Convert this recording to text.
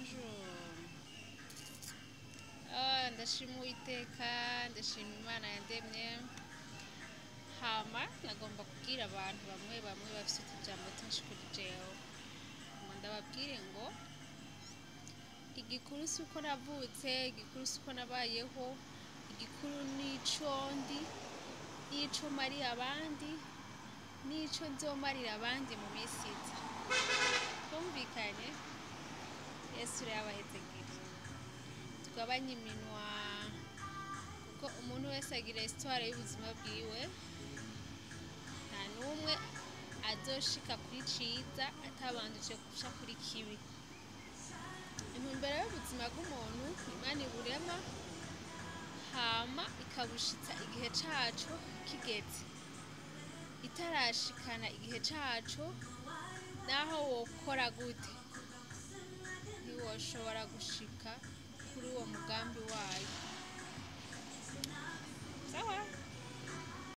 Bonjour. Ndashima Uwiteka, ndashima Imana yandemye. Hama nagomba kubwira abantu bamwe bamwe bafise utujambo twinshi kuri jewe. Ngo ndababwire ngo igikuru si uko navutse, igikuru si uko nabayeho, igikuru nico ndi, n'ico mariye abandi, n'ico nzomarira abandi mu minsi iza. Twumvikanye? Yesu rero abahezegere. Tugabanye iminwa kuko umuntu wese agira histoire y'ubuzima bwiwe. Nta n'umwe azoshika kuri ciza atabanjije guca kuri kibi. Intumbero y'ubuzima bw'umuntu Imana iburema hama ikabushitsa igihe caco kigeze. Itarashikana igihe caco, naho wokora gute ntiwoshobora gushika kuri uwo